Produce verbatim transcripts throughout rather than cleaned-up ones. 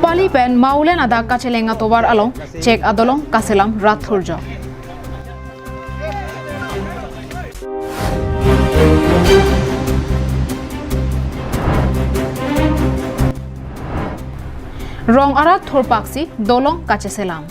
Pali pen Maulen adak kacheleng atovar along chek adolong kaselam rat thurjok. Rong arat thurpaksi dolong kacheselam.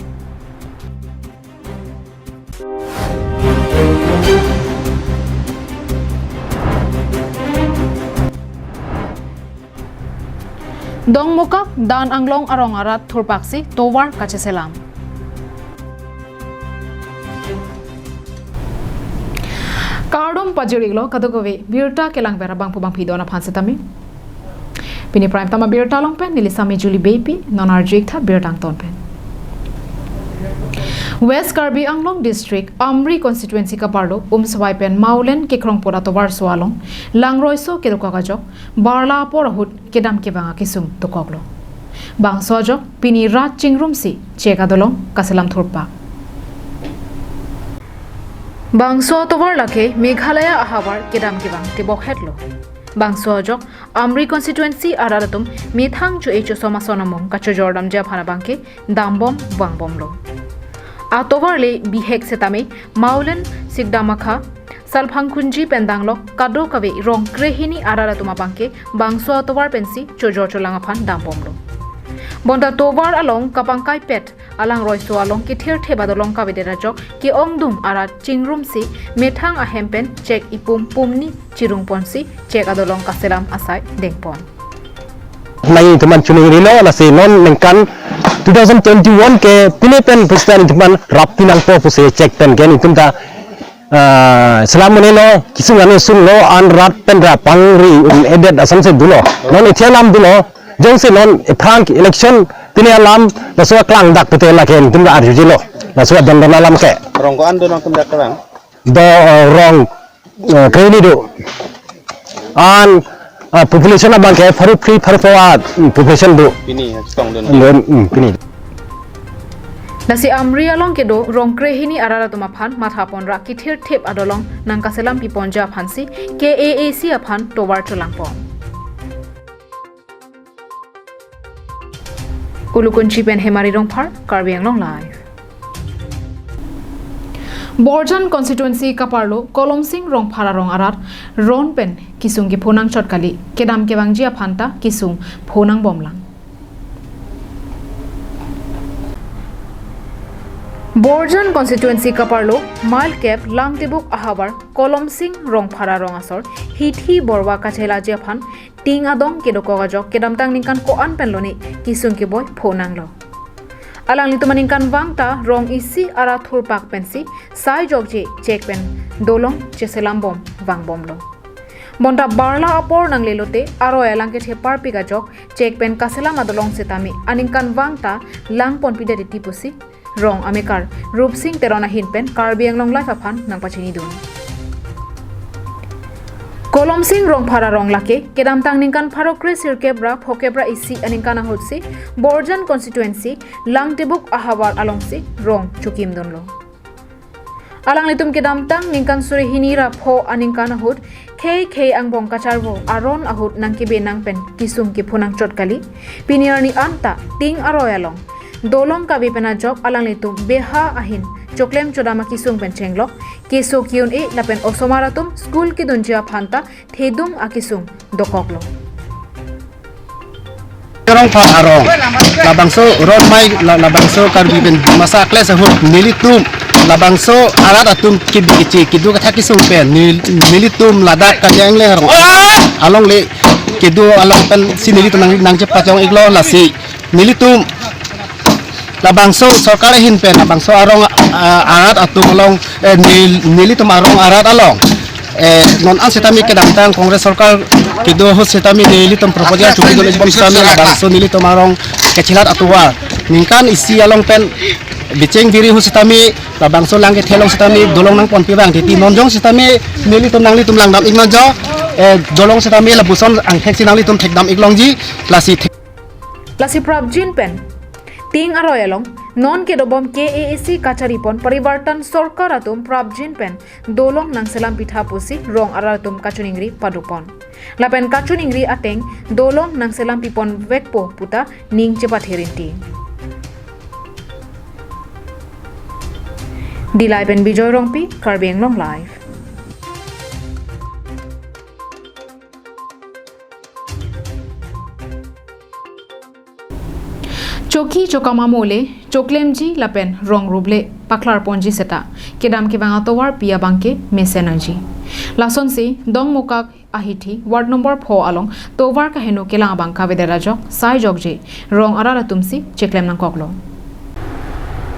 Dongmukak Dan Anglong arong arat thurpaksi tovar kacheselam. Kardom pajirlo kadokave birta kelang bera bangpo bangphi don aphan setame. Pini prime time abirta along pen neli Sami Julie Beypi, non arju-ik tha birta angton pen. West Karbi Anglong District, Amri Constituency kaparlo, Umswai pen Maulen kekrongpot atovarso along langroiso kedokok ajok, barla apor ahut kedam kevang akesung dokoklo. Bangso ajok pini rat chingrumsi chek adolong kaselam thurpak. Bangso atovar lake Meghalaya ahavar kedam kevang tebokhetlo. Bangso ajok Amri Constituency arat atum methang cho-e chosom ason among kachojordamji aphan abangke dambom vangbomlo. Atovar le bihek setame Maulen, Sikdamakha, Salphangkhunji pen danglok kadokave rong krehini arat atum abangke bangso atovar pensi chojor cholang aphan dambomlo. Bonta tovar along kapangkaipet alangroiso along kethirthep adolong kavedet ajok ke-ongdung arat chingrumsi methang ahem pen chek ipum pumni chirungponsi chek adolong kaselam asai dengpon. Nangtum aphan choningrilo, lasi non ningkan two thousand twenty-one ke pine pen pusita nangtum aphan rappi nangpo pusi chek pen ke nangtum ta, ah, selam un-elo, kesung an sunglo, an rat pen ra pangri un-edet asonsi dolo. Non ethe alam dolo, jongsi non ephrang election pine alam laso aklang dak pute lake nangtum ta arjujilo. Laso adon don alam ke. Rong ko-an do nangtum dak kevang? Do, eh, rong, eh, krehini do. An, eh, population abangke pharo phli pharo pho a, mm, population do. Pini, chetong dun. Dun, mm, pini. Lasi Amri along kedo rong krehini arat atum aphan mathaponra kethirthep adolong nangkaselam piponji aphansi K A A C aphan tovar cholangpon. Ulukunchi pen Hemari Rongphar, Karbi Anglong Live. Borjan Constituency kaparlo Kolomsing Rongphar arong arat ron pen kesung kepho nangchot kali, kedam kevangji aphan ta kesung pho nangbomlang. Borjan Constituency kaparlo Mailkep Langtibuk ahavar Kolomsing Rongphar arong asor Hithi Borwa kachelaji aphan ting adong kedokok ajok kedamtang ningkan ko-an pen lone kesung keboi pho nanglo. Alanglitum aningkanvang ta rong isi arat thurpak pensi sai jokje chek pen dolong cheselambom vangbomlo. Bonta barla apor nanglelote aroi alang kethe parpik ajok chek pen kaselam adolong setame aningkanvang ta langponpidet titi pusi rong amekar Rupsing Teron ahin pen Karbi Anglong Live aphan nangpachinidun. Kolomsing Rongphar arong lake kedamtang ningkan pharo kre sirkep ra phokep ra isi aningkan ahutsi Borjan Constituency Langtibuk ahavar alongsi rong chokimdunlo. Alanglitum kedamtang ningkan suri hini ra pho aningkan ahut khei khei angbong kacharvo aron ahut nangkebe nang pen kesung kepho nangchot kali. Pini arni anta ting aroi along dolong kave pen ajok alanglitum beha ahin choklem chodam akesung pen chenglok, keso ke-un-e lapen osomar atum school kedunji aphan ta thedung akesung dokoklo. Rongphar arong, labangso ron mai la-, labangso Karbi pen masa kles ahut nelitum labangso arat atum kebi keche kedo kethak kesung pen nel-, nelitum ladak Karbi Anglong arong alongle kedo along pensi nelitum nang, nangchepachong-iklo, lasi nelitum labangso sorkar ahin pen labangso arong, ah, arat atum along, eh, nel-, nelitum arong arat along, eh, non an setame kedamtang Congress sorkar kedo ahut setame nelitum proposal chukidun sitame labangso nelitum arong kachelat atovar ningkan isi along pen bicheng biri ahut setame labangso lang kethe along setame dolong nangponpi abang titi, non jong setame nelitum nanglitum langdam-ik nangjo, eh, dolong setame lapuson angthek si nanglitum thekdam-ik longji, lasi thek- Lasi prapjin pen ting aroi along Non kedobom K A A C kacharipon Parivartan Sorkar atum prapjin pen dolong nangselam pitha pusi rong arat atum kachiningri padopon. Lapen kachiningri ateng dolong nangselam pipon vekpo puta ning chepathe rinti. Dillai pen Bijoy Rongpi, Karbi Anglong Live. Choki chokam amole, choklemji lapen rong rup le paklar ponji seta kedam kevang atovar pi abangke mesen nangji. Lasonsi Dongmukak ahithi ward number four along tovar kaheno kelang abang kavedet ajok sai jokje rong arat atumsi cheklem nangkoklo.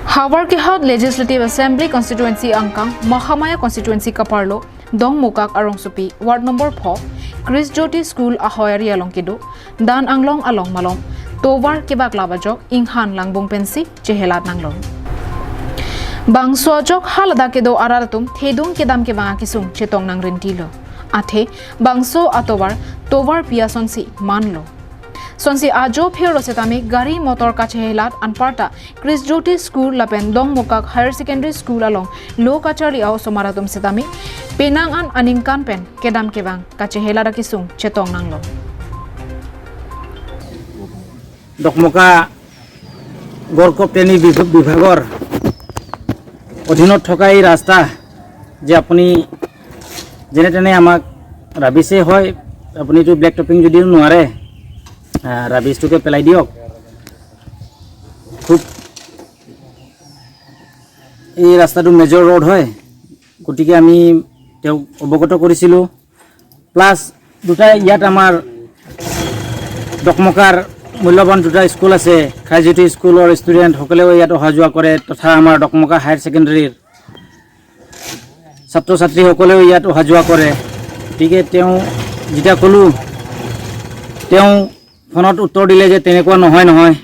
Howraghat Legislative Assembly Constituency angkang Mahamaya Constituency kaparlo Dongmukak arongsopi ward number four Chris Jyoti School ahoi ari along kedo Dan Anglong along malom tovar kebaklap ajok inghan langbung pensi chehelat nanglo. Bangso ajok haladak kedo arat atum thedung kedam kevang akesung chetong nangrintilo. Athe bangso atovar tovar pi asonsi manlo. Sonsi ajo phirlo setame gari motor kachehelat anparta Chris Jyoti School lapen Dongmukak Higher Secondary School along lo kacharli a-osomar atum setame penang an aningkan pen kedam kevang kachehelat akesung chetong nanglo. Dokmoka গড় কপটেনি বিভ- বিভাগৰ অধীনত থকা এই ৰাস্তা যে আপুনি যেনে তেনে আমাক ৰাবিছে হয়, আপুনি এইটো ব্লেক টপিং যদিও নোৱাৰে, আহ, ৰাবিছটোকে পেলাই দিয়ক। খুব এই ৰাস্তাটো মেজৰ ৰোড হয়, গতিকে আমি তেওঁক অৱগত কৰিছিলোঁ। প্লাছ দুটা ইয়াত আমাৰ ডকমকাৰ মূল্যৱান দুটা স্কুল আছে, খাইজুটি স্কুলৰ ষ্টুডেণ্টসকলেও ইয়াত অহা যোৱা কৰে তথা আমাৰ ডকমকা হায়াৰ ছেকেণ্ডেৰীৰ ছাত্ৰ ছাত্ৰীসকলেও ইয়াত অহা যোৱা কৰে। গতিকে তেওঁ যেতিয়া ক'লোঁ, তেওঁ ফোনত উত্তৰ দিলে যে তেনেকুৱা নহয়, নহয়।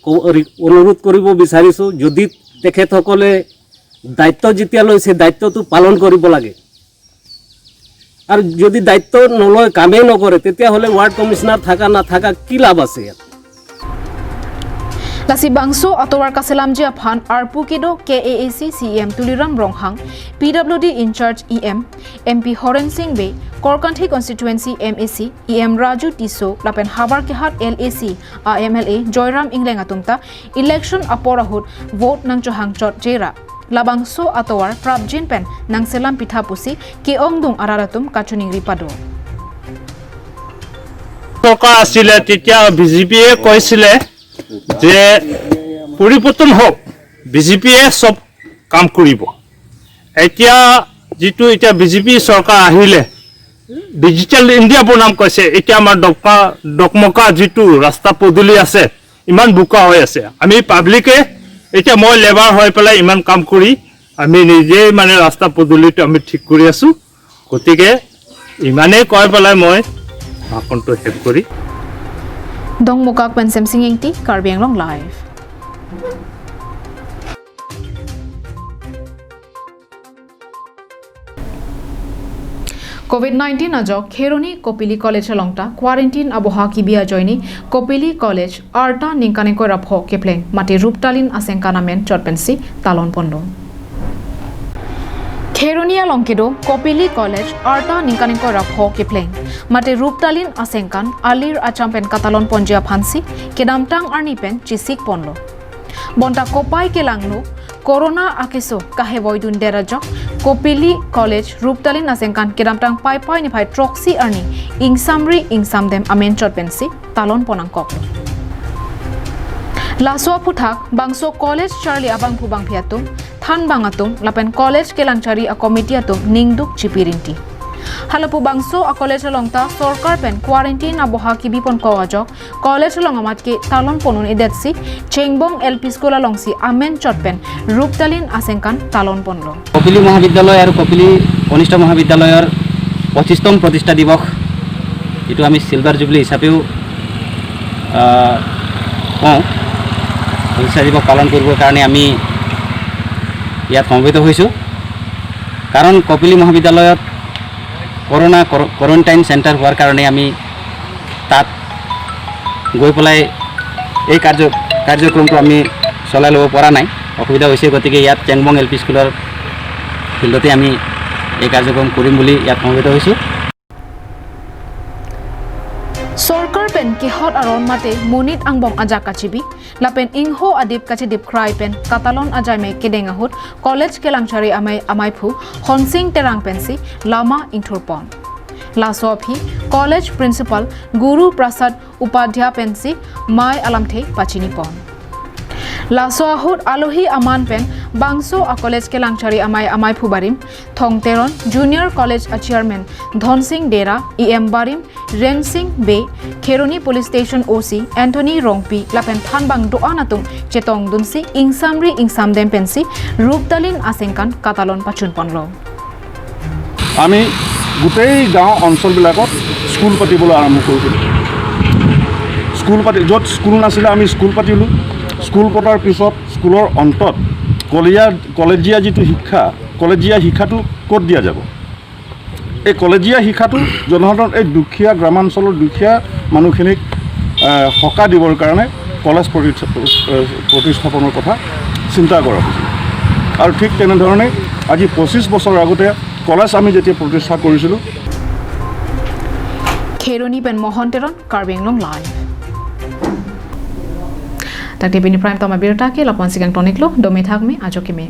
ক- ৰি- অনুৰোধ কৰিব বিচাৰিছোঁ, যদি তেখেতসকলে দায়িত্ব যেতিয়া লৈছে, দায়িত্বটো পালন কৰিব লাগে। আৰু যদি দায়িত্ব নলয়, কামেই নকৰে, তেতিয়াহ'লে ৱাৰ্ড কমিছনাৰ থাকা নাথাকা কি লাভ আছে ইয়াত? Lasi bangso atovar kaselamji aphan arpu kedo K A A C C E M Tuliram Ronghang, P W D in-charge E M, M P Horen Sing Bey, Korkanthi Constituency M A C, E M Raju Tisso, lapen Howraghat L A C a M L A Joyram Engleng atum ta election apor ahut vote nangchohang chotjera labangso atovar prapjin pen nangselam pitha pusi ke-ongdung arat atum kachiningri pado. চৰকাৰ আছিলে, তেতিয়া বিজেপিয়ে কৈছিলে যে পৰিৱৰ্তন হওক, বিজেপিয়ে চব কাম কৰিব। এতিয়া যিটো এতিয়া বিজেপি চৰকাৰ আহিলে, ডিজিটেল ইণ্ডিয়া বনাম কৈছে। এতিয়া আমাৰ ডকমা ডকমকা যিটো ৰাস্তা পদূলি আছে, ইমান বোকা হৈ আছে। আমি পাব্লিকে, এতিয়া মই লেবাৰ হৈ পেলাই ইমান কাম কৰি আমি নিজেই মানে ৰাস্তা পদূলিটো আমি ঠিক কৰি আছো। গতিকে ইমানেই কৈ পেলাই মই ভাষণটো শেষ কৰি Dongmukak pen Semsing Engti, Karbi Anglong Live. Covid nineteen ajok Kheroni Kopili College along ta quarantine aboha kibi ajoine Kopili College arta ningkan ingkoi ra pho kepleng mate Ruptalin asengkan amen chot pensi talon ponlo. Kheroni along kedo Kopili College arta ningkan ingkoi ra pho kepleng mate Ruptalin asengkan alir acham pen katalon ponji aphansi kedamtang arni pen chisik ponlo. Bonta kopai kelangno Corona akeso kahevoidundet ajok Kopili College Ruptalin asengkan kedamtang Paipai niphai throksi arni ingsamri ingsamdem amen chot pensi talon pon nangkok. Laso aphuthak bangso college charli abangphu bangphi atum, thanbang atum lapen college kelangchari a-committee atum ningduk chipi rinti. Halapu bangso a-college along ta sorkar pen quarantine aboha kibi ponkok ajok college along amat ke talon pon un-edetsi Chengbong L P School alongsi amen chot pen Ruptalin asengkan talon ponlo. Kopili মহাবিদ্যালয় আৰু কপিলী কনিষ্ঠ মহাবিদ্যালয়ৰ পঁচিছতম প্ৰতিষ্ঠা দিৱস, যিটো আমি silver jubilee হিচাপেও আহ, কওঁ, প্ৰতিষ্ঠা দিৱস পালন কৰিবৰ কাৰণে আমি ইয়াত সমবেত হৈছোঁ। কাৰণ কপিলী মহাবিদ্যালয়ত কৰোণা কৰ- কোৱাৰেণ্টাইন চেণ্টাৰ হোৱাৰ কাৰণে আমি তাত গৈ পেলাই এই কাৰ্য কাৰ্যক্ৰমটো আমি চলাই ল'ব পৰা নাই, অসুবিধা হৈছে। গতিকে ইয়াত চেংবং এল পি স্কুলৰ ফিল্ডতে আমি এই কাৰ্যক্ৰম কৰিম বুলি ইয়াত সমবেত হৈছোঁ। Sorkar pen kehot aron mate monit angbong ajak kachibi lapen ingho adip kachidip krai pen katalon ajai me kedeng ahut college kelangchari amei amaiphu Honsing Terang pensi lama ingthurpon. Laso aphi college principal Guru Prasad Upadhyay pensi mei alamthe pachinipon. Laso ahut alohi aman pen bangso a college kelangchari amei amaiphu barim Thong Teron, Junior College a chairman Dhonsing Dera, E M barim Rensing Bey, Kheroni Police Station O C Anthony Rongpi lapen thanbang do-an atum chetongdunsi ingsamri ingsamdem pensi Ruptalin asengkan katalon pachunponlo. আমি গোটেই গাঁও অঞ্চলবিলাকত স্কুল পাতিবলৈ আৰম্ভ কৰিছিলোঁ। স্কুল পাতি, য'ত স্কুল নাছিলে আমি স্কুল পাতিলোঁ। স্কুল পতাৰ পিছত স্কুলৰ অন্তত কলেজীয়া, কলেজীয়া যিটো শিক্ষা, কলেজীয়া শিক্ষাটো ক'ত দিয়া যাব? এই কলেজীয়া শিক্ষাটো জনসাধাৰণ, এই দুখীয়া গ্ৰামাঞ্চলৰ দুখীয়া মানুহখিনিক আহ, সকাহ দিবৰ কাৰণে কলেজ প্ৰতি-, আহ, প্ৰতিস্থাপনৰ কথা চিন্তা কৰা হৈছিল। আৰু ঠিক তেনেধৰণে আজি পঁচিছ বছৰ আগতে কলেজ আমি যেতিয়া প্ৰতিষ্ঠা কৰিছিলোঁ, Kheroni pen Mohon Teron, Karbi Anglong Live. Tangte pini prime time abirta ke lapu-an si kangton-iklo, dome thakme, ajo keme.